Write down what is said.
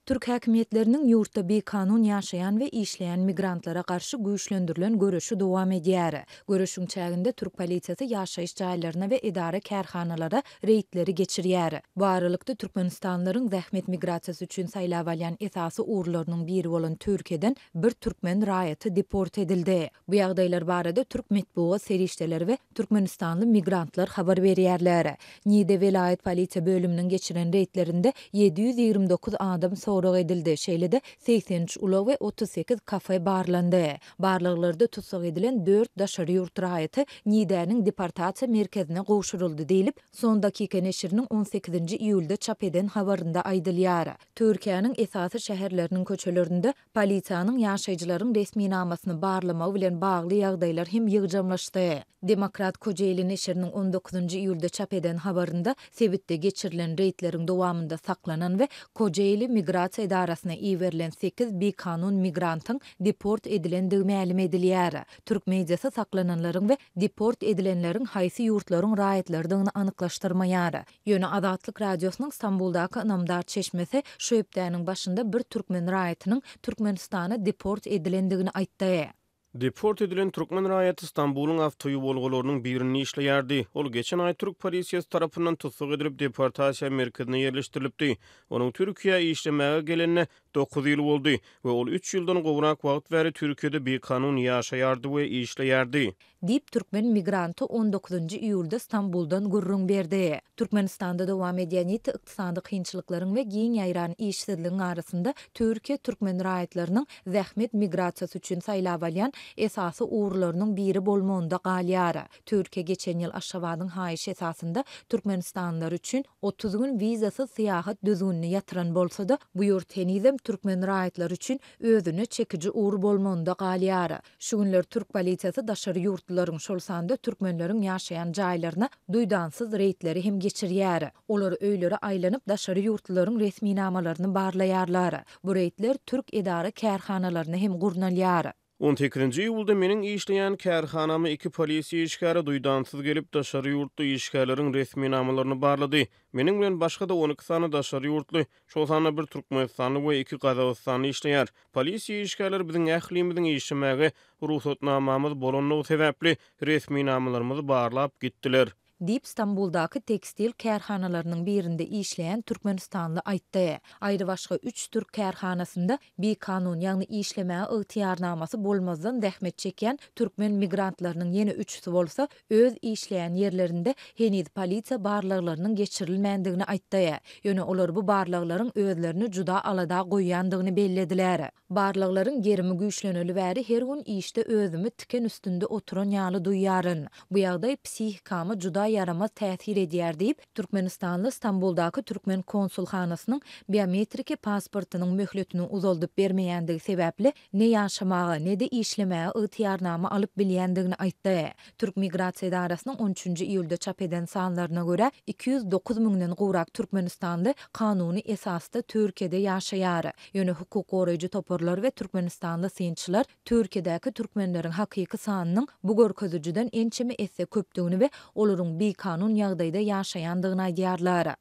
Türk häkimiýetleriniň ýurtda bikanun ýaşaýan we işleýän migrantlara garşy güýçlendirilen göreşi dowam edýär. Göreşiň çäginde türk polisiýasy ýaşaýyş jaýlaryna we edara-kärhanalara reýdleri geçirýär. Bu aralykda, türkmenistanlylaryň zähmet migrasiýasy üçin saýlap alýan esasy ugurlarynyň biri bolan Türkiýeden bir türkmen raýaty deport edildi. Bu ýagdaýlar barada türk metbugat serişdeleri we türkmenistanly migrantlar habar berýärler. Nide welaýat polisiýa bölüminiň geçiren reýdlerinde 729 adam sorag edildi, şeýle-de 83 ulag we 38 kafe barlandy. Barlaglarda tussag edilen dört daşary ýurt raýaty Nidäniň deportasiýa merkezine gowşuryldy diýlip, Son Dakika neşiriniň on sekizinji iýulda çap eden habarynda aýdylýar. Türkiýäniň esasy şäherleriniň köçelerinde Polisiýanyň ýaşaýjylaryň resminamasyny barlamagy bilen bagly ýagdaýlar hem ýygjamlaşdy. Demokrat Kojeýli neşiriniň on dokuzynjy iýulda çap eden habarynda sebitde geçirilen reýdleriň dowamynda saklanan we Kojeýli migrasiýa edarasyna iberilen sekiz bikanun migrantyň deport edilendigi mälim edilýär. Türk mediasy saklananlaryň we deport edilenleriň haýsy ýurtlaryň raýatlarydygyny anyklaşdyrmaýar. Ýöne Azatlyk Radiosynyň Stambuldaky ynamdar çeşmesi şu hepdäniň başynda bir türkmen raýatynyň Türkmenistana deport edilendigini aýtdy. Deport edilen türkmen raýaty Stambulyň awtoýuwalgalarynyň birinde işleýärdi. Ol geçen aý türk polisiýasy tarapyndan tussag edilip, deportasiýa merkezine ýerleşdirilipdi. Onuň Türkiýä işlemäge gelenine dokuz ýyl boldy we ol üç ýyldan gowrak wagt bäri Türkiýede bikanun ýaşaýardy we işleýärdi. Diýip, türkmen migranty on dokuzynjy iýulda Stambuldan gürrüň berdi. Türkmenistanda dowam edýän ýiti ykdysady kynçylyklaryň we giň ýaýran işsizligiň arasynda Türkiýe türkmen raýatlarynyň zähmet migrasiýasy üçin saýlap alýan esasy ugurlarynyň biri bolmagynda galýar. Türkiýe geçen ýyl Aşgabadyň haýyşy esasynda türkmenistanlylar üçin 30 gün wizasyz syýahat düzgünini ýatyran bolsa-da, bu ýurt henizem türkmen raýatlary üçin özüne çekiji ugur bolmagynda galýar. Şu günler türk polisiýasy daşary ýurtlularyň, şol sanda türkmenleriň ýaşaýan jaýlaryna duýdansyz reýdleri hem geçirýär. Olar öýlere aýlanyp, daşary ýurtlularyň resminamalaryny barlaýarlar. Bu reýdler türk edara-kärhanalaryna hem gurnalýar. On sekizinji iýulda meniň işleýän kärhanama iki polisiýa işgäri duýdansyz gelip, daşary ýurtly işgärleriň resminamalaryny barlady. Meniň bilen başga-da 12 sany daşary ýurtly, şol sanda bir türkmenistanly we iki gazagystanly işleýär. Polisiýa işgärleri biziň ählimiziň işlemäge rugsatnamamyz bolandygy sebäpli resminamalarymyzy barlap gitdiler. Diýip, Stambuldaky tekstil kärhanalarynyň birinde işleýän türkmenistanly aýtdy. Aýrybaşga üç türk kärhanasynda bikanun, ýagny işlemäge ygtyýarnamasy bolmazdan zähmet çekýän türkmen migrantlarynyň ýene üçüsi bolsa öz işleýän ýerlerinde heniz polisiýa barlaglarynyň geçirilmändigini aýtdy. Ýöne olar bu barlaglaryň özlerini juda alada goýýandygyny bellediler. Barlaglaryň gerimi güýçleneli bäri her gün işde özümi tiken üstünde oturan ýaly duýýaryn. Bu ýagdaý psihikama juda ýaramaz täsir edýär diýip, türkmenistanly Stambuldaky türkmen konsulhanasynyň biometriki pasportynyň möhletini uzaldyp bermeýändigi sebäpli ne ýaşamaga, ne-de işlemäge ygtyýarnama alyp bilýändigini aýtdy. Türk migrasiýa edarasynyň on üçünji iýulda çap eden sanlaryna görä, 209 müňden gowrak türkmenistanly kanuny esasda Türkiýede ýaşaýar. Ýöne hukuk goraýjy toparlar we türkmenistanly synçylar Türkiýedäki türkmenleriň hakyky sanynyň bu görkezijiden ençeme esse köpdügini we olaryň bikanun ýagdaýda ýaşaýandygyny aýdýarlar.